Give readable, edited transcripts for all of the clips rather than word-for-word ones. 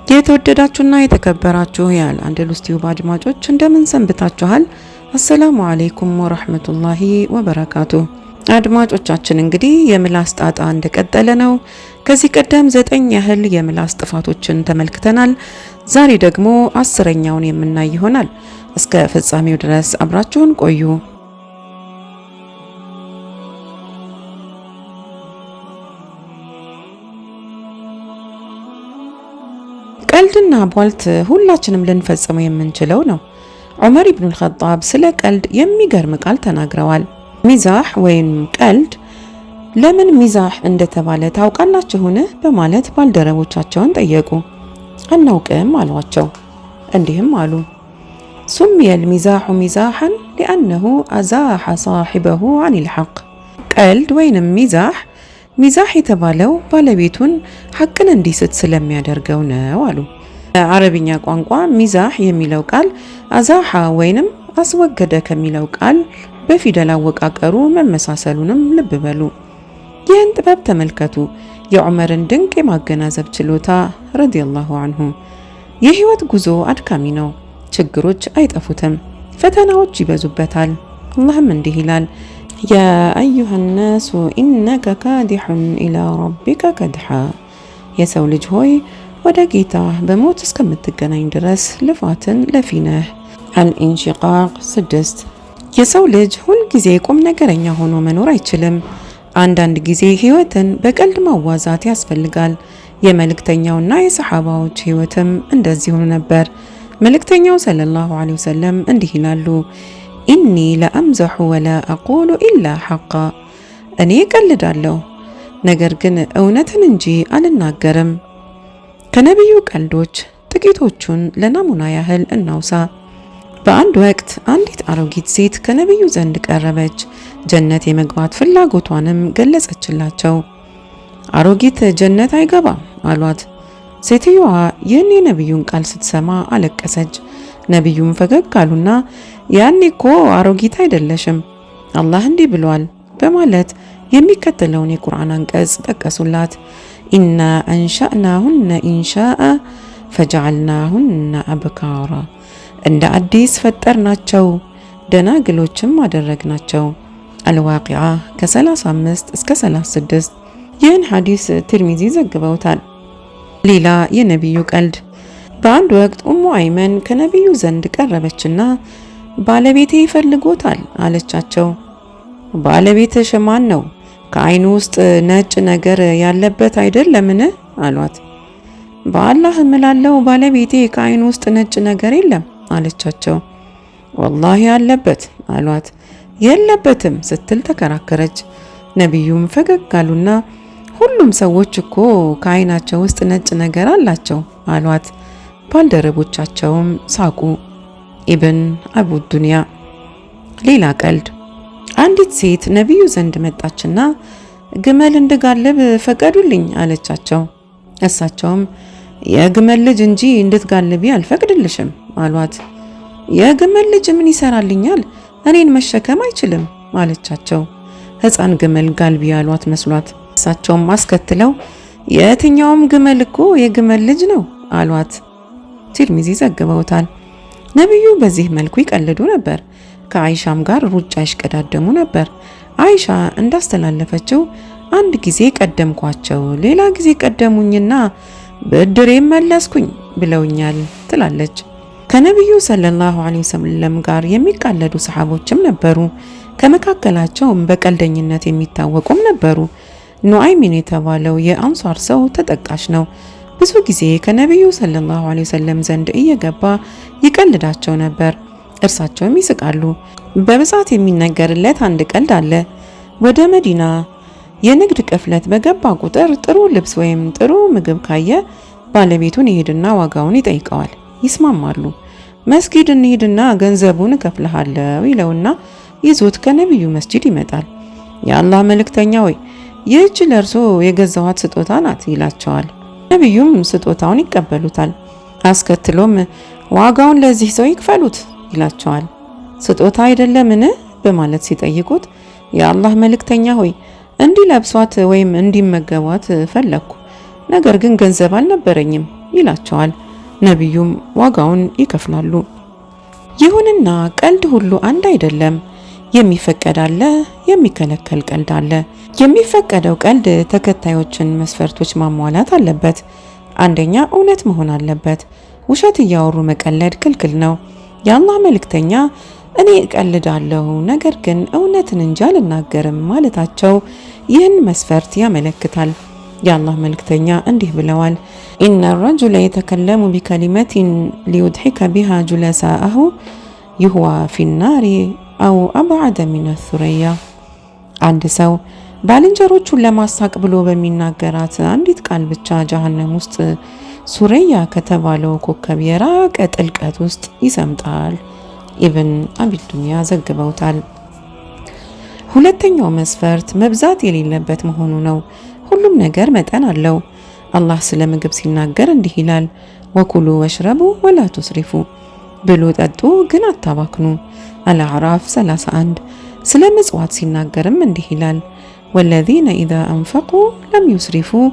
የተወደዳችሁና የተከበራችሁ የአልአንደሉስ ቲዩብ አድማጮች እንደምን ሰንብታችኋል? አሰላሙ አለይኩም ወራህመቱላሂ ወበረካቱ። አድማጮቻችን እንግዲህ የምላስ ጣጣ እንደቀጠለ ነው። ከዚህ ቀደም 9 ያህል የምላስ ጥፋቶችን ተመልክተናል። ዛሬ ደግሞ 10ኛውን የምናይ ይሆናል። እስከ ፍጻሜው ድረስ አብራችሁን ቆዩ። ቀልድና ቧልት ሁላችንም ልንፈጽመው የምንችለው ነው። ዑመር ኢብኑል ኸጣብ ስለ ቀልድ የሚገርም ቃል ተናግረዋል። ሚዛህ ወይም ቀልድ ለምን ሚዛህ እንደተባለ ታውቃላችሁን? በማለት ባልደረቦቻቸውን ጠየቁ። አናውቅም አሏቸው። እንዲህም አሉ፣ ሱሚየል ሚዛሑ ሚዛሐን ሊአነሁ አዛሐ ሳሒበሁ አኒል ሐቅ። ቀልድ ወይንም ሚዛህ ሚዛህ የተባለው ባለቤቱን ሐቅን እንዲስት ስለሚያደርገው ነው አሉ። በአረብኛ ቋንቋ ሚዛህ የሚለው ቃል አዛሐ ወይንም አስወገደ ከሚለው ቃል በፊደል አወቃቀሩ መመሳሰሉንም ልብ በሉ። ይህን ጥበብ ተመልከቱ፣ የዑመርን ድንቅ የማገናዘብ ችሎታ ረዲየላሁ አንሁ። የህይወት ጉዞ አድካሚ ነው። ችግሮች አይጠፉትም፣ ፈተናዎች ይበዙበታል። አላህም እንዲህ ይላል፣ ያ አዩሃ ናሱ ኢነከ ካዲሑን ኢላ ረቢከ ከድሓ። የሰው ልጅ ሆይ ወደ ጌታ በሞት እስከምትገናኝ ድረስ ልፋትን ለፊነህ። አልኢንሺቃቅ 6። የሰው ልጅ ሁል ጊዜ ቁም ነገረኛ ሆኖ መኖር አይችልም። አንዳንድ ጊዜ ህይወትን በቀልድ ማዋዛት ያስፈልጋል። የመልእክተኛውና የሰሓባዎች ህይወትም እንደዚሁ ነበር። መልእክተኛው ሰለላሁ ዐለይሂ ወሰለም እንዲህ ይላሉ፣ ኢኒ ለአምዘሑ ወላ አቁሉ ኢላ ሐቃ። እኔ እቀልዳለሁ፣ ነገር ግን እውነትን እንጂ አልናገርም። ከነቢዩ ቀልዶች ጥቂቶቹን ለናሙና ያህል እናውሳ። በአንድ ወቅት አንዲት አሮጊት ሴት ከነቢዩ ዘንድ ቀረበች። ጀነት የመግባት ፍላጎቷንም ገለጸችላቸው። አሮጊት ጀነት አይገባም አሏት። ሴትዮዋ ይህን የነቢዩን ቃል ስትሰማ አለቀሰች። ነቢዩም ፈገግ አሉና ያኔ እኮ አሮጊት አይደለሽም፣ አላህ እንዲህ ብሏል በማለት የሚከተለውን የቁርአን አንቀጽ ጠቀሱላት። ኢና አንሻእናሁነ ኢንሻአ ፈጀዐልናሁነ አብካራ። እንደ አዲስ ፈጠርናቸው ደናግሎችም አደረግናቸው። አልዋቂዓ ከ35 እስከ 36። ይህን ሐዲስ ትርሚዚ ዘግበውታል። ሌላ የነቢዩ ቀልድ። በአንድ ወቅት ኡሙ አይመን ከነቢዩ ዘንድ ቀረበችና ባለቤቴ ይፈልጎታል አለቻቸው። ባለቤትሽ ማን ነው? ከዓይኑ ውስጥ ነጭ ነገር ያለበት አይደለምን? አሏት። በአላህ እምላለሁ ባለቤቴ ከዓይኑ ውስጥ ነጭ ነገር የለም አለቻቸው። ወላሂ አለበት አሏት። የለበትም ስትል ተከራከረች። ነቢዩም ፈገግ አሉና ሁሉም ሰዎች እኮ ከዓይናቸው ውስጥ ነጭ ነገር አላቸው አሏት። ባልደረቦቻቸውም ሳቁ። ኢብን አቡ ዱንያ። ሌላ ቀልድ። አንዲት ሴት ነቢዩ ዘንድ መጣችና ግመል እንድጋልብ ፈቀዱልኝ አለቻቸው። እሳቸውም የግመል ልጅ እንጂ እንድትጋልቢ አልፈቅድልሽም አሏት። የግመል ልጅ ምን ይሰራልኛል? እኔን መሸከም አይችልም አለቻቸው። ሕፃን ግመል ጋልቢ ያሏት መስሏት። እሳቸውም አስከትለው የትኛውም ግመል እኮ የግመል ልጅ ነው አሏት። ቲርሚዚ ዘግበውታል። ነቢዩ በዚህ መልኩ ይቀልዱ ነበር። ከአይሻም ጋር ሩጫ ይሽቀዳደሙ ነበር። አይሻ እንዳስተላለፈችው አንድ ጊዜ ቀደምኳቸው፣ ሌላ ጊዜ ቀደሙኝና ብድሬን መለስኩኝ ብለውኛል ትላለች። ከነቢዩ ሰለላሁ ዐለይሂ ወሰለም ጋር የሚቃለዱ ሰሓቦችም ነበሩ። ከመካከላቸውም በቀልደኝነት የሚታወቁም ነበሩ። ኑዓይሚን የተባለው የአንሷር ሰው ተጠቃሽ ነው። ብዙ ጊዜ ከነቢዩ ሰለላሁ ዐለይሂ ወሰለም ዘንድ እየገባ ይቀልዳቸው ነበር። እርሳቸውም ይስቃሉ። በብዛት የሚነገርለት አንድ ቀልድ አለ። ወደ መዲና የንግድ ቅፍለት በገባ ቁጥር ጥሩ ልብስ ወይም ጥሩ ምግብ ካየ ባለቤቱን ይሄድና ዋጋውን ይጠይቀዋል። ይስማማሉ። መስጊድ እንሂድና ገንዘቡን እከፍልሃለሁ ይለውና ይዞት ከነቢዩ መስጂድ ይመጣል። የአላህ መልእክተኛ ሆይ ይህች ለእርሶ የገዛኋት ስጦታ ናት ይላቸዋል። ነቢዩም ስጦታውን ይቀበሉታል። አስከትሎም ዋጋውን ለዚህ ሰው ይክፈሉት ይላቸዋል። ስጦታ አይደለምን በማለት ሲጠይቁት የአላህ መልእክተኛ ሆይ እንዲለብሷት ወይም እንዲመገቧት ፈለግኩ፣ ነገር ግን ገንዘብ አልነበረኝም ይላቸዋል። ነቢዩም ዋጋውን ይከፍላሉ። ይሁንና ቀልድ ሁሉ አንድ አይደለም። የሚፈቀድ አለ፣ የሚከለከል ቀልድ አለ። የሚፈቀደው ቀልድ ተከታዮችን መስፈርቶች ማሟላት አለበት። አንደኛ፣ እውነት መሆን አለበት። ውሸት እያወሩ መቀለድ ክልክል ነው። የአላህ መልእክተኛ እኔ እቀልዳለሁ ነገር ግን እውነትን እንጂ አልናገርም ማለታቸው ይህን መስፈርት ያመለክታል። የአላህ መልእክተኛ እንዲህ ብለዋል፣ إن الرجل يتكلم بكلمة ليضحك بها جلساءه يهوي في النار أو أبعد من الثريا። አንድ ሰው ባልንጀሮቹን ለማሳቅ ብሎ በሚናገራት አንዲት ቃል ብቻ ጀሀነም ውስጥ ሱረያ ከተባለው ኮከብ የራቀ ጥልቀት ውስጥ ይሰምጣል። ኢብን አቢዱንያ ዘግበውታል። ሁለተኛው መስፈርት መብዛት የሌለበት መሆኑ ነው። ሁሉም ነገር መጠን አለው። አላህ ስለ ምግብ ሲናገር እንዲህ ይላል፣ وكلوا واشربوا ولا تسرفوا፣ ብሉ ጠጡ፣ ግን አታባክኑ። አልአዕራፍ 31። ስለ ምጽዋት ሲናገርም እንዲህ ይላል፣ والذين إذا أنفقوا لم يسرفوا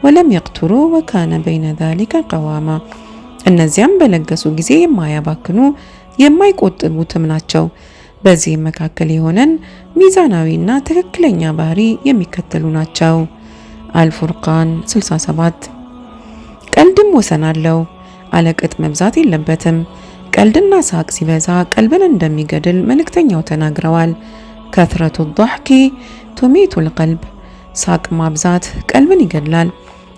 ولم يقتروا وكان بين ذلك قواما፣ እነዚያም በለገሱ ጊዜ የማያባክኑ የማይቆጥቡትም ናቸው። በዚህም መካከል የሆነን ሚዛናዊና ትክክለኛ ባህሪ የሚከተሉ ናቸው። አልፉርቃን 67። ቀልድም ወሰን አለው። አለቅጥ መብዛት የለበትም። ቀልድና ሳቅ ሲበዛ ቀልብን እንደሚገድል መልእክተኛው ተናግረዋል። كثرة الضحك تميت القلب፣ ሳቅ ማብዛት ቀልብን ይገድላል።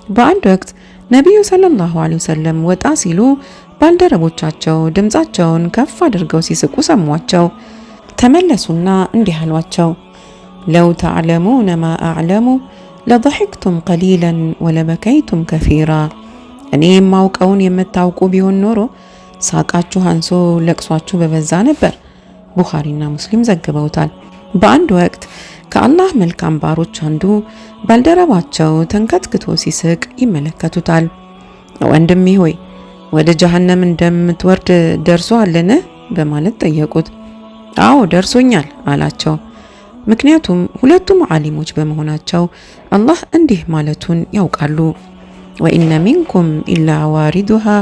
በአንድ ወቅት ነቢዩ صلى الله عليه وسلم ወጣ ሲሉ ባልደረቦቻቸው ድምፃቸውን ከፍ አድርገው ሲስቁ ሰሟቸው። ተመለሱና እንዲህ አሏቸው፣ لو تعلمون ما أعلم لضحكتم قليلا ولبكيتم كثيرا። እኔ የማውቀውን የምታውቁ ቢሆን ኖሮ ሳቃችሁ አንሶ ለቅሷችሁ በበዛ ነበር። ቡኻሪና ሙስሊም ዘግበውታል። በአንድ ወቅት ከአላህ መልካም ባሮች አንዱ ባልደረባቸው ተንከትክቶ ሲስቅ ይመለከቱታል። ወንድሜ ሆይ ወደ ጀሀነም እንደምትወርድ ደርሶአልን? በማለት ጠየቁት። አዎ ደርሶኛል አላቸው። ምክንያቱም ሁለቱም ዓሊሞች በመሆናቸው አላህ እንዲህ ማለቱን ያውቃሉ። وإن منكم إلا واردها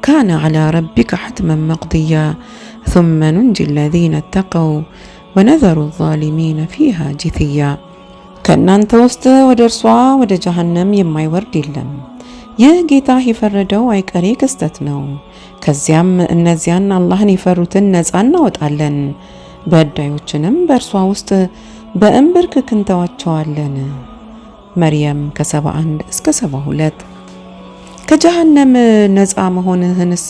كان على ربك حتما مقضيا ثم ننجي الذين اتقوا ونذر الظالمين فيها جثيا። ከእናንተ ውስጥ ወደ እርሷ ወደ ጀሀነም የማይወርድ የለም። ይህ ጌታህ የፈረደው አይቀሬ ክስተት ነው። ከዚያም እነዚያን አላህን የፈሩትን ነፃ እናወጣለን፣ በዳዮችንም በእርሷ ውስጥ በእንብርክክ እንተዋቸዋለን። መርየም ከ71 እስከ 72። ከጀሀነም ነፃ መሆንህንስ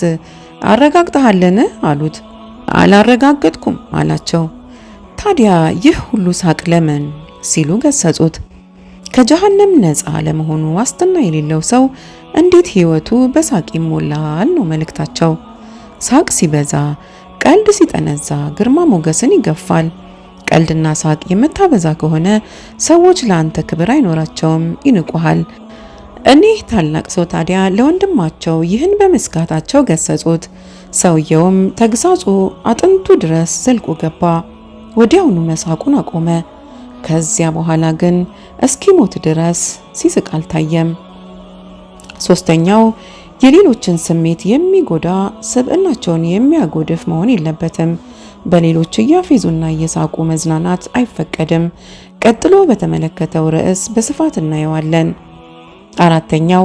አረጋግጠሃልን? አሉት። አላረጋገጥኩም አላቸው። ታዲያ ይህ ሁሉ ሳቅ ለምን? ሲሉ ገሰጹት። ከጀሀነም ነፃ ለመሆኑ ዋስትና የሌለው ሰው እንዴት ህይወቱ በሳቅ ይሞላል? ነው መልእክታቸው። ሳቅ ሲበዛ፣ ቀልድ ሲጠነዛ ግርማ ሞገስን ይገፋል። ቀልድና ሳቅ የምታበዛ ከሆነ ሰዎች ለአንተ ክብር አይኖራቸውም፣ ይንቁሃል። እኒህ ታላቅ ሰው ታዲያ ለወንድማቸው ይህን በመስጋታቸው ገሰጹት። ሰውየውም ተግሳጹ አጥንቱ ድረስ ዘልቆ ገባ። ወዲያውኑ መሳቁን አቆመ። ከዚያ በኋላ ግን እስኪሞት ድረስ ሲስቅ አልታየም። ሶስተኛው የሌሎችን ስሜት የሚጎዳ ስብዕናቸውን የሚያጎድፍ መሆን የለበትም። በሌሎች እያፌዙና እየሳቁ መዝናናት አይፈቀድም። ቀጥሎ በተመለከተው ርዕስ በስፋት እናየዋለን። አራተኛው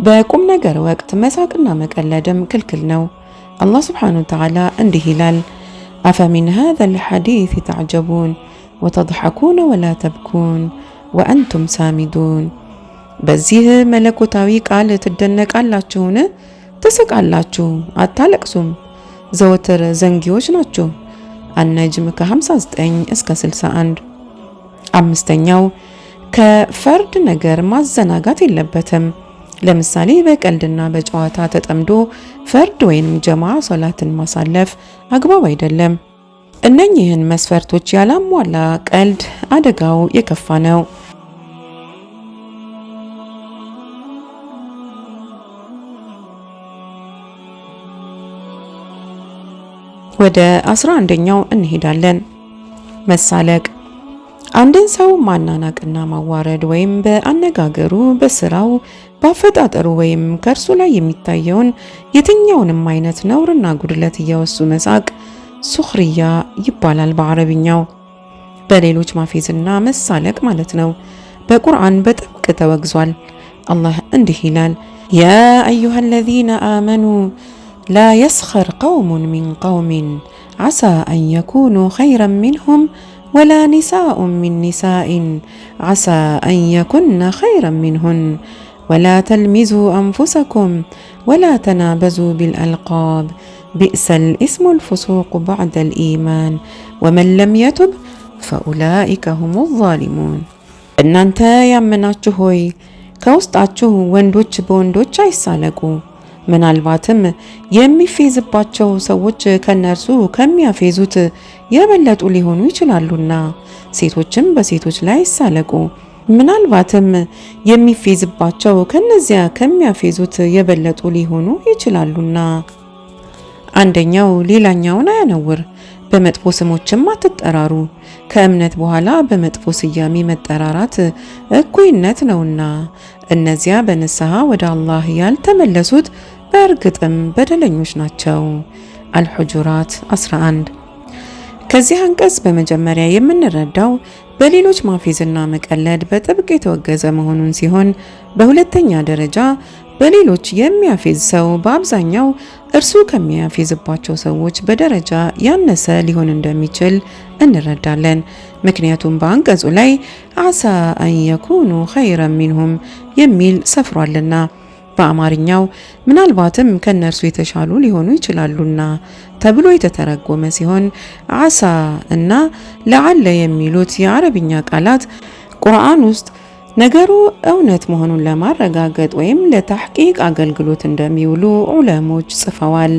በቁም ነገር ወቅት መሳቅና መቀለድም ክልክል ነው። አላህ ስብሓነሁ ወተዓላ እንዲህ ይላል፣ አፈሚን ሃዘል ሐዲስ ተዕጀቡን ወተድሐኩነ ወላ ተብኩን ወአንቱም ሳሚዱን። በዚህ መለኮታዊ ቃል ትደነቃላችሁን? ትስቃላችሁ፣ አታለቅሱም። ዘወትር ዘንጊዎች ናችሁ። አነጅም ከ59 እስከ 61። አምስተኛው ከፈርድ ነገር ማዘናጋት የለበትም። ለምሳሌ በቀልድና በጨዋታ ተጠምዶ ፈርድ ወይንም ጀማ ሶላትን ማሳለፍ አግባብ አይደለም። እነኚህን መስፈርቶች ያላሟላ ቀልድ አደጋው የከፋ ነው። ወደ 11ኛው እንሄዳለን። መሳለቅ። አንድን ሰው ማናናቅና ማዋረድ ወይም በአነጋገሩ፣ በስራው፣ በአፈጣጠሩ ወይም ከእርሱ ላይ የሚታየውን የትኛውንም አይነት ነውርና ጉድለት እያወሱ መሳቅ ሱኽርያ ይባላል በአረብኛው። በሌሎች ማፌዝና መሳለቅ ማለት ነው። በቁርአን በጥብቅ ተወግዟል። አላህ እንዲህ ይላል፣ يا أيها الذين آمنوا لا يسخر قوم من قوم عسى أن يكونوا خيرا منهم ولا نساء من نساء عسى أن يكن خيرا منهن ولا تلمزوا أنفسكم ولا تنابزوا بالألقاب بئس الاسم الفسوق بعد الإيمان ومن لم يتب فأولئك هم الظالمون። እናንተ ያመናችሁ ሆይ፣ ከውስጣችሁ ወንዶች በወንዶች አይሳለቁ። ምናልባትም የሚፌዝባቸው ሰዎች ከነርሱ ከሚያፌዙት የበለጡ ሊሆኑ ይችላሉና፣ ሴቶችም በሴቶች ላይ አይሳለቁ። ምናልባትም የሚፌዝባቸው ከነዚያ ከሚያፌዙት የበለጡ ሊሆኑ ይችላሉና። አንደኛው ሌላኛውን አያነውር፣ በመጥፎ ስሞችም አትጠራሩ። ከእምነት በኋላ በመጥፎ ስያሜ መጠራራት እኩይነት ነውና። እነዚያ በንስሐ ወደ አላህ ያልተመለሱት በእርግጥም በደለኞች ናቸው። አልሑጁራት 11። ከዚህ አንቀጽ በመጀመሪያ የምንረዳው በሌሎች ማፌዝና መቀለድ በጥብቅ የተወገዘ መሆኑን ሲሆን፣ በሁለተኛ ደረጃ በሌሎች የሚያፌዝ ሰው በአብዛኛው እርሱ ከሚያፌዝባቸው ሰዎች በደረጃ ያነሰ ሊሆን እንደሚችል እንረዳለን። ምክንያቱም በአንቀጹ ላይ عسى أن يكونوا خيرا منهم የሚል ሰፍሯልና፣ በአማርኛው ምናልባትም ከነርሱ የተሻሉ ሊሆኑ ይችላሉና ተብሎ የተተረጎመ ሲሆን፣ عسى እና لعل የሚሉት የአረብኛ ቃላት ቁርአን ውስጥ ነገሩ እውነት መሆኑን ለማረጋገጥ ወይም ለ تحقيق አገልግሎት እንደሚውሉ ዑለሞች ጽፈዋል።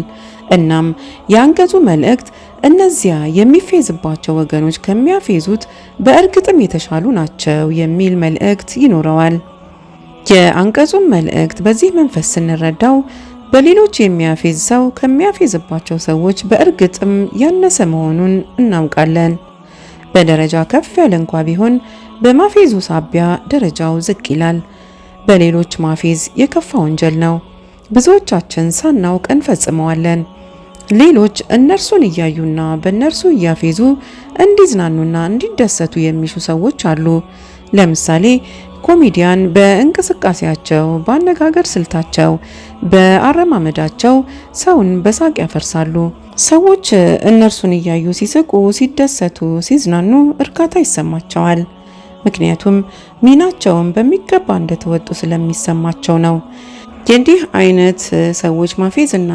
እናም የአንቀጹ መልእክት እነዚያ የሚፌዝባቸው ወገኖች ከሚያፌዙት በእርግጥም የተሻሉ ናቸው የሚል መልእክት ይኖረዋል። የአንቀጹን መልእክት በዚህ መንፈስ ስንረዳው በሌሎች የሚያፌዝ ሰው ከሚያፌዝባቸው ሰዎች በእርግጥም ያነሰ መሆኑን እናውቃለን። በደረጃ ከፍ ያለ እንኳ ቢሆን በማፌዙ ሳቢያ ደረጃው ዝቅ ይላል። በሌሎች ማፌዝ የከፋ ወንጀል ነው። ብዙዎቻችን ሳናውቅ እንፈጽመዋለን። ሌሎች እነርሱን እያዩና በእነርሱ እያፌዙ እንዲዝናኑና እንዲደሰቱ የሚሹ ሰዎች አሉ። ለምሳሌ ኮሜዲያን በእንቅስቃሴያቸው፣ በአነጋገር ስልታቸው፣ በአረማመዳቸው ሰውን በሳቅ ያፈርሳሉ። ሰዎች እነርሱን እያዩ ሲስቁ፣ ሲደሰቱ፣ ሲዝናኑ እርካታ ይሰማቸዋል። ምክንያቱም ሚናቸውን በሚገባ እንደተወጡ ስለሚሰማቸው ነው። የእንዲህ አይነት ሰዎች ማፌዝና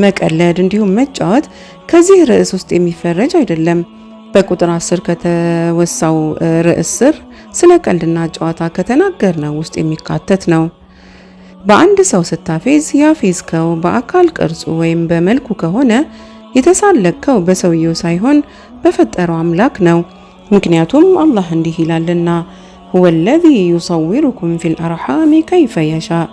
መቀለድ እንዲሁም መጫወት ከዚህ ርዕስ ውስጥ የሚፈረጅ አይደለም። በቁጥር 10 ከተወሳው ርዕስ ስር ስለ ቀልድና ጨዋታ ከተናገርነው ውስጥ የሚካተት ነው። በአንድ ሰው ስታፌዝ ያፌዝከው በአካል ቅርጹ ወይም በመልኩ ከሆነ የተሳለቅከው በሰውየው ሳይሆን በፈጠረው አምላክ ነው። ምክንያቱም አላህ እንዲህ ይላልና፣ هو الذي يصوركم في الأرحام كيف يشاء፣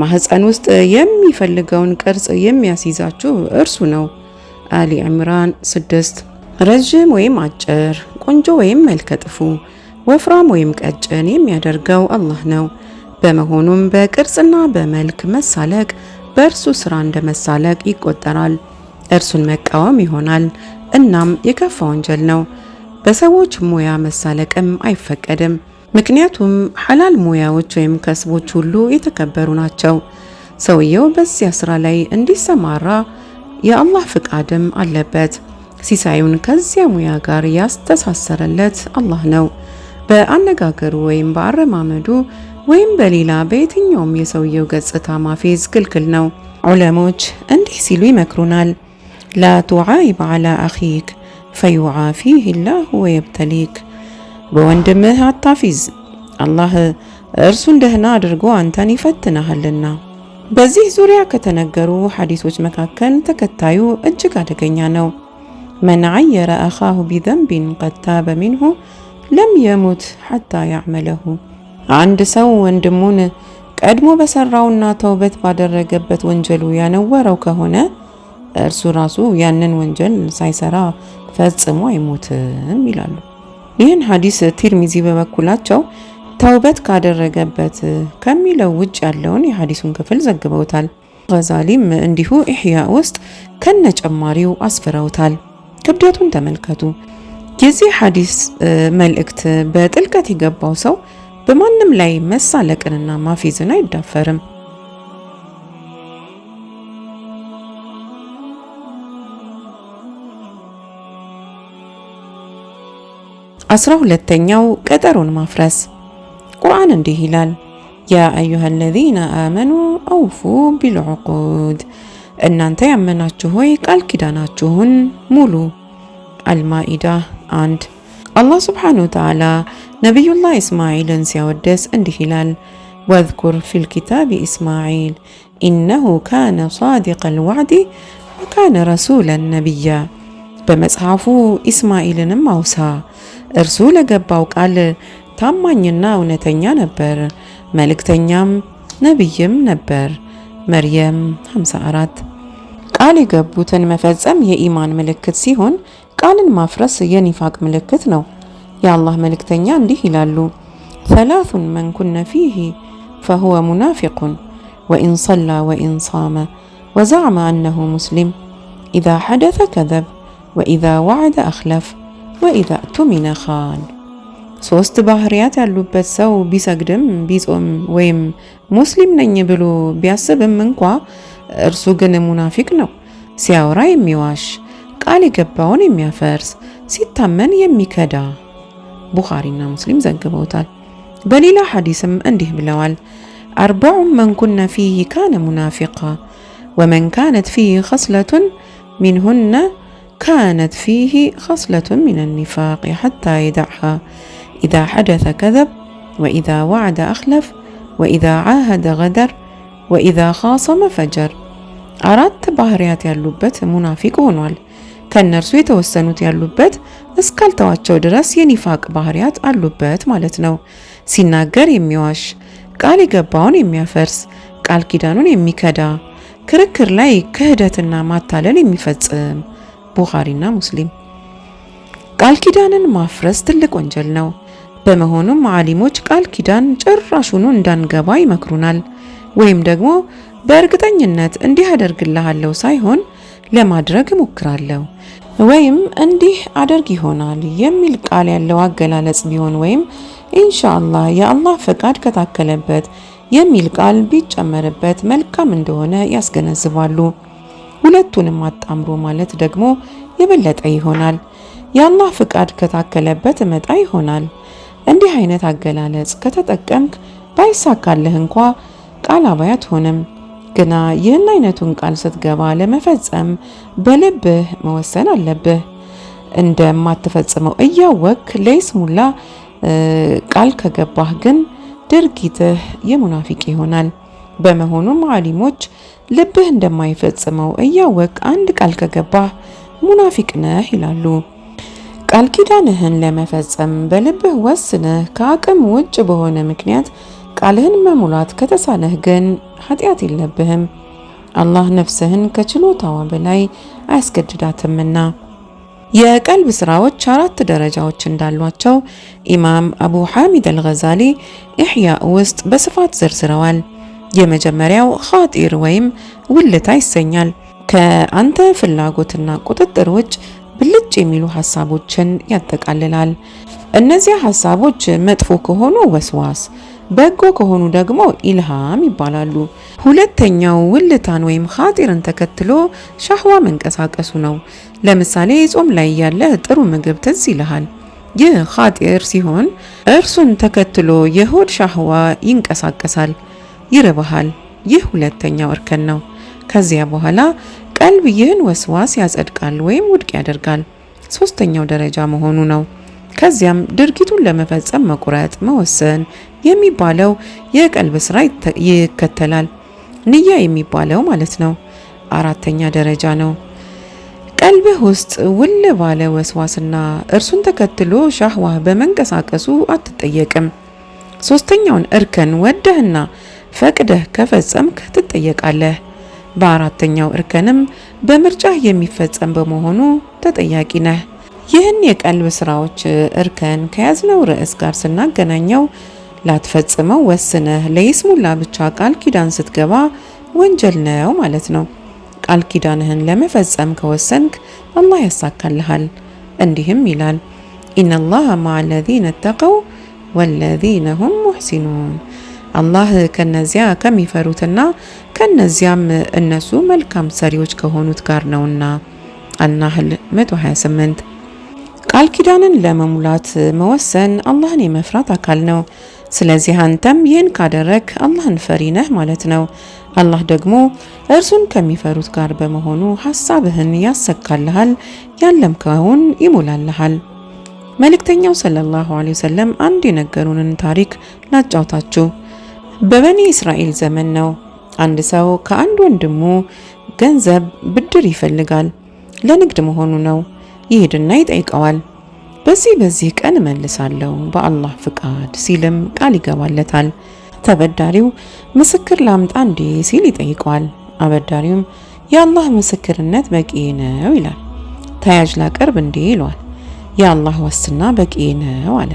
ማህፀን ውስጥ የሚፈልገውን ቅርጽ የሚያስይዛችሁ እርሱ ነው። አሊ ዕምራን 6። ረዥም ወይም አጭር፣ ቆንጆ ወይም መልከ ጥፉ፣ ወፍራም ወይም ቀጭን የሚያደርገው አላህ ነው። በመሆኑም በቅርጽና በመልክ መሳለቅ በእርሱ ስራ እንደ መሳለቅ ይቆጠራል። እርሱን መቃወም ይሆናል። እናም የከፋ ወንጀል ነው። በሰዎች ሙያ መሳለቅም አይፈቀድም። ምክንያቱም ሐላል ሙያዎች ወይም ከስቦች ሁሉ የተከበሩ ናቸው። ሰውየው በዚያ ስራ ላይ እንዲሰማራ የአላህ ፍቃድም አለበት። ሲሳዩን ከዚያ ሙያ ጋር ያስተሳሰረለት አላህ ነው። በአነጋገሩ ወይም በአረማመዱ ወይም በሌላ በየትኛውም የሰውየው ገጽታ ማፌዝ ክልክል ነው። ዑለሞች እንዲህ ሲሉ ይመክሩናል። لا تعيب على أخيك فيعافيه الله ويبتليك። በወንድምህ አታፊዝ፣ አላህ እርሱን ደህና አድርጎ አንተን ይፈትንሃልና። በዚህ ዙሪያ ከተነገሩ ሐዲሶች መካከል ተከታዩ እጅግ አደገኛ ነው። من عير أخاه بذنب قد تاب منه لم يمت حتى يعمله። አንድ ሰው ወንድሙን ቀድሞ በሰራውና ተውበት ባደረገበት ወንጀሉ ያነወረው ከሆነ እርሱ ራሱ ያንን ወንጀል ሳይሰራ ፈጽሞ አይሞትም ይላሉ። ይህን ሐዲስ ቲርሚዚ በበኩላቸው ተውበት ካደረገበት ከሚለው ውጭ ያለውን የሐዲሱን ክፍል ዘግበውታል። ገዛሊም እንዲሁ ኢሕያ ውስጥ ከነጨማሪው አስፍረውታል። ክብደቱን ተመልከቱ። የዚህ ሐዲስ መልእክት በጥልቀት የገባው ሰው በማንም ላይ መሳለቅንና ማፌዝን አይዳፈርም። 12ኛው ቀጠሮን ማፍረስ። ቁርአን እንዲህ ይላል፣ ያ አዩሃ አለዚነ አመኑ አውፉ ቢልዑቁድ፣ እናንተ ያመናችሁ ሆይ ቃል ኪዳናችሁን ሙሉ። አልማኢዳ 1። አላህ ስብሓነሁ ወተዓላ ነቢዩላህ እስማዒልን ሲያወደስ እንዲህ ይላል፣ واذكر في الكتاب إسماعيل إنه كان صادق الوعد وكان رسولا نبيا። በመጽሐፉ ኢስማዒልንም አውሳ፣ እርሱ ለገባው ቃል ታማኝና እውነተኛ ነበር፣ መልእክተኛም ነቢይም ነበር። መርየም 54። ቃል የገቡትን መፈጸም የኢማን ምልክት ሲሆን ቃልን ማፍረስ የኒፋቅ ምልክት ነው። የአላህ መልእክተኛ እንዲህ ይላሉ፣ ثلاث من كن فيه فهو منافق وإن صلى وإن صام وزعم أنه مسلم إذا حدث كذب وإذا وعد أخلف وإذا اؤتمن خان። ሶስት ባህሪያት ያሉበት ሰው ቢሰግድም ቢጾም ወይም ሙስሊም ነኝ ብሎ ቢያስብም እንኳ እርሱ ግን ሙናፊቅ ነው። ሲያወራ የሚዋሽ፣ ቃል የገባውን የሚያፈርስ፣ ሲታመን የሚከዳ። ቡኻሪና ሙስሊም ዘግበውታል። በሌላ ሐዲስም እንዲህ ብለዋል፣ أربع من كن فيه كان منافقا ومن كانت فيه خصلة منهن كانت فيه خصلة من النفاق حتى يدعها إذا حدث كذب وإذا وعد أخلف وإذا عاهد غدر وإذا خاصم فجر። አራት ባህሪያት ያሉበት ሙናፊቅ ሆኗል። ከእነርሱ የተወሰኑት ያሉበት እስካልተዋቸው ድረስ የኒፋቅ ባህሪያት አሉበት ማለት ነው። ሲናገር የሚዋሽ፣ ቃል የገባውን የሚያፈርስ፣ ቃል ኪዳኑን የሚከዳ፣ ክርክር ላይ ክህደትና ማታለል የሚፈጽም። ቡኻሪና ሙስሊም። ቃል ኪዳንን ማፍረስ ትልቅ ወንጀል ነው። በመሆኑም ዓሊሞች ቃል ኪዳን ጭራሹኑ እንዳንገባ ይመክሩናል። ወይም ደግሞ በእርግጠኝነት እንዲህ አደርግልሃለሁ ሳይሆን ለማድረግ እሞክራለሁ ወይም እንዲህ አደርግ ይሆናል የሚል ቃል ያለው አገላለጽ ቢሆን ወይም ኢንሻአላህ የአላህ ፈቃድ ከታከለበት የሚል ቃል ቢጨመርበት መልካም እንደሆነ ያስገነዝባሉ። ሁለቱንም አጣምሮ ማለት ደግሞ የበለጠ ይሆናል። የአላህ ፍቃድ ከታከለበት እመጣ ይሆናል። እንዲህ አይነት አገላለጽ ከተጠቀምክ ባይሳካልህ እንኳ ቃል አባይ አትሆንም። ግና ይህን አይነቱን ቃል ስትገባ ለመፈጸም በልብህ መወሰን አለብህ። እንደማትፈጽመው እያወክ ለይስሙላ ቃል ከገባህ ግን ድርጊትህ የሙናፊቅ ይሆናል። በመሆኑም ዓሊሞች ልብህ እንደማይፈጽመው እያወቅ አንድ ቃል ከገባህ ሙናፊቅ ነህ ይላሉ። ቃል ኪዳንህን ለመፈጸም በልብህ ወስነህ ከአቅም ውጭ በሆነ ምክንያት ቃልህን መሙላት ከተሳነህ ግን ኃጢአት የለብህም። አላህ ነፍስህን ከችሎታዋ በላይ አያስገድዳትምና። የቀልብ ስራዎች አራት ደረጃዎች እንዳሏቸው ኢማም አቡ ሐሚድ አልገዛሊ ኢሕያ ውስጥ በስፋት ዘርዝረዋል። የመጀመሪያው ኻጢር ወይም ውልታ ይሰኛል። ከአንተ ፍላጎትና ቁጥጥር ውጭ ብልጭ የሚሉ ሀሳቦችን ያጠቃልላል። እነዚያ ሀሳቦች መጥፎ ከሆኑ ወስዋስ፣ በጎ ከሆኑ ደግሞ ኢልሃም ይባላሉ። ሁለተኛው ውልታን ወይም ኻጢርን ተከትሎ ሻህዋ መንቀሳቀሱ ነው። ለምሳሌ ጾም ላይ ያለ ጥሩ ምግብ ትዝ ይልሃል። ይህ ኻጢር ሲሆን እርሱን ተከትሎ የሆድ ሻህዋ ይንቀሳቀሳል፣ ይርባሃል። ይህ ሁለተኛው እርከን ነው። ከዚያ በኋላ ቀልብ ይህን ወስዋስ ያጸድቃል ወይም ውድቅ ያደርጋል። ሶስተኛው ደረጃ መሆኑ ነው። ከዚያም ድርጊቱን ለመፈጸም መቁረጥ፣ መወሰን የሚባለው የቀልብ ስራ ይከተላል። ንያ የሚባለው ማለት ነው። አራተኛ ደረጃ ነው። ቀልብህ ውስጥ ውል ባለ ወስዋስና እርሱን ተከትሎ ሻህዋህ በመንቀሳቀሱ አትጠየቅም። ሶስተኛውን እርከን ወደህና ፈቅደህ ከፈጸምክ ትጠየቃለህ። በአራተኛው እርከንም በምርጫህ የሚፈጸም በመሆኑ ተጠያቂ ነህ። ይህን የቀልብ ስራዎች እርከን ከያዝነው ርዕስ ጋር ስናገናኘው ላትፈጽመው ወስነህ ለይስሙላ ብቻ ቃል ኪዳን ስትገባ ወንጀል ነው ማለት ነው። ቃል ኪዳንህን ለመፈጸም ከወሰንክ አላህ ያሳካልሃል። እንዲህም ይላል፣ ኢነላሃ መዓ ለዚነ ተቀው ወለዚነ ሁም ሙሕሲኑን። አላህ ከነዚያ ከሚፈሩትና ከነዚያም እነሱ መልካም ሰሪዎች ከሆኑት ጋር ነውና። አልናህል 128። ቃል ኪዳንን ለመሙላት መወሰን አላህን የመፍራት አካል ነው። ስለዚህ አንተም ይህን ካደረግ አላህን ፈሪ ነህ ማለት ነው። አላህ ደግሞ እርሱን ከሚፈሩት ጋር በመሆኑ ሐሳብህን ያሰካልሃል፣ ያለምከውን ይሞላልሃል። መልእክተኛው ሰለላሁ ዐለይሂ ወሰለም አንድ የነገሩንን ታሪክ ላጫውታችሁ። በበኒ እስራኤል ዘመን ነው። አንድ ሰው ከአንድ ወንድሙ ገንዘብ ብድር ይፈልጋል። ለንግድ መሆኑ ነው። ይሄድና ይጠይቀዋል። በዚህ በዚህ ቀን እመልሳለሁ በአላህ ፍቃድ ሲልም ቃል ይገባለታል። ተበዳሪው ምስክር ላምጣ እንዴ ሲል ይጠይቀዋል። አበዳሪውም የአላህ ምስክርነት በቂ ነው ይላል። ተያዥ ላቀርብ እንዴ ይለዋል። የአላህ ዋስትና በቂ ነው አለ።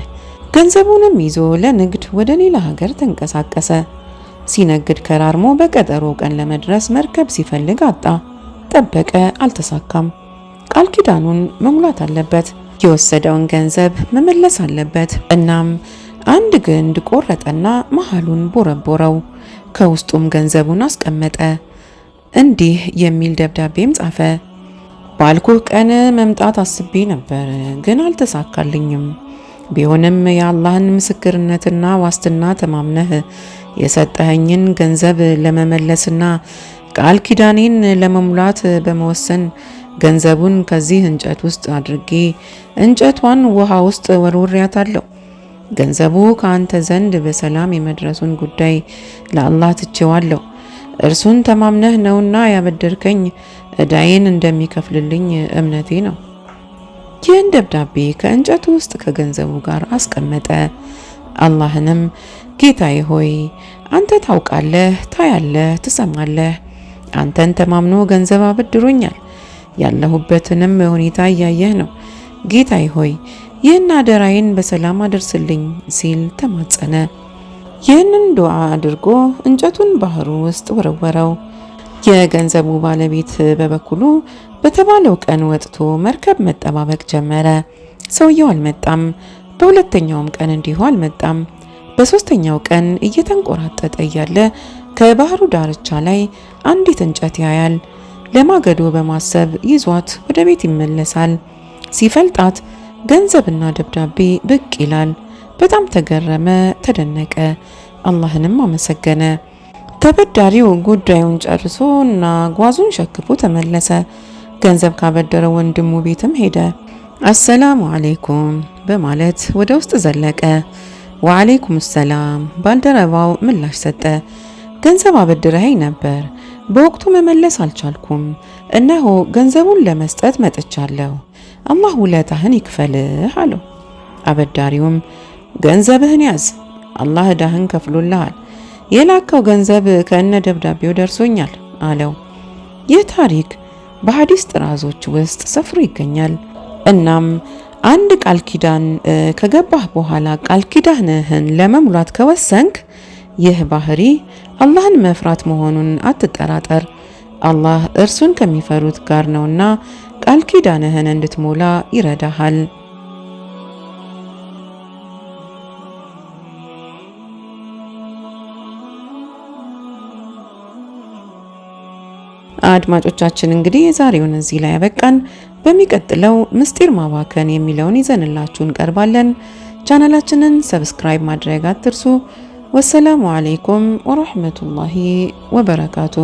ገንዘቡንም ይዞ ለንግድ ወደ ሌላ ሀገር ተንቀሳቀሰ። ሲነግድ ከራርሞ በቀጠሮ ቀን ለመድረስ መርከብ ሲፈልግ አጣ። ጠበቀ፣ አልተሳካም። ቃል ኪዳኑን መሙላት አለበት። የወሰደውን ገንዘብ መመለስ አለበት። እናም አንድ ግንድ ቆረጠና መሃሉን ቦረቦረው፣ ከውስጡም ገንዘቡን አስቀመጠ። እንዲህ የሚል ደብዳቤም ጻፈ። ባልኩህ ቀን መምጣት አስቤ ነበር፣ ግን አልተሳካልኝም። ቢሆንም የአላህን ምስክርነትና ዋስትና ተማምነህ የሰጠኸኝን ገንዘብ ለመመለስና ቃል ኪዳኔን ለመሙላት በመወሰን ገንዘቡን ከዚህ እንጨት ውስጥ አድርጌ እንጨቷን ውሃ ውስጥ ወርውሬያታለሁ። ገንዘቡ ከአንተ ዘንድ በሰላም የመድረሱን ጉዳይ ለአላህ ትቼዋለሁ። እርሱን ተማምነህ ነውና ያበደርከኝ፣ ዕዳዬን እንደሚከፍልልኝ እምነቴ ነው። ይህን ደብዳቤ ከእንጨቱ ውስጥ ከገንዘቡ ጋር አስቀመጠ። አላህንም ጌታዬ ሆይ አንተ ታውቃለህ፣ ታያለህ፣ ትሰማለህ። አንተን ተማምኖ ገንዘብ አበድሮኛል። ያለሁበትንም ሁኔታ እያየህ ነው። ጌታዬ ሆይ ይህን አደራዬን በሰላም አደርስልኝ ሲል ተማጸነ። ይህንን ዱዓ አድርጎ እንጨቱን ባህሩ ውስጥ ወረወረው። የገንዘቡ ባለቤት በበኩሉ በተባለው ቀን ወጥቶ መርከብ መጠባበቅ ጀመረ። ሰውየው አልመጣም። በሁለተኛውም ቀን እንዲሁ አልመጣም። በሶስተኛው ቀን እየተንቆራጠጠ እያለ ከባህሩ ዳርቻ ላይ አንዲት እንጨት ያያል። ለማገዶ በማሰብ ይዟት ወደ ቤት ይመለሳል። ሲፈልጣት ገንዘብና ደብዳቤ ብቅ ይላል። በጣም ተገረመ፣ ተደነቀ፣ አላህንም አመሰገነ። ተበዳሪው ጉዳዩን ጨርሶ እና ጓዙን ሸክፎ ተመለሰ። ገንዘብ ካበደረው ወንድሙ ቤትም ሄደ። አሰላሙ አለይኩም በማለት ወደ ውስጥ ዘለቀ። ወአለይኩም ሰላም ባልደረባው ምላሽ ሰጠ። ገንዘብ አበድረኸኝ ነበር፣ በወቅቱ መመለስ አልቻልኩም። እነሆ ገንዘቡን ለመስጠት መጥቻለሁ። አላህ ውለታህን ይክፈልህ አለው። አበዳሪውም ገንዘብህን ያዝ፣ አላህ ዕዳህን ከፍሎልሃል። የላከው ገንዘብ ከእነ ደብዳቤው ደርሶኛል አለው። ይህ ታሪክ በሐዲስ ጥራዞች ውስጥ ሰፍሮ ይገኛል። እናም አንድ ቃል ኪዳን ከገባህ በኋላ ቃል ኪዳንህን ለመሙላት ከወሰንክ ይህ ባህሪ አላህን መፍራት መሆኑን አትጠራጠር። አላህ እርሱን ከሚፈሩት ጋር ነውና ቃል ኪዳንህን እንድትሞላ ይረዳሃል። አድማጮቻችን እንግዲህ የዛሬውን እዚህ ላይ ያበቃን። በሚቀጥለው ምስጢር ማባከን የሚለውን ይዘንላችሁ እንቀርባለን። ቻናላችንን subscribe ማድረግ አትርሱ። ወሰላሙ አለይኩም ወራህመቱላሂ ወበረካቱ።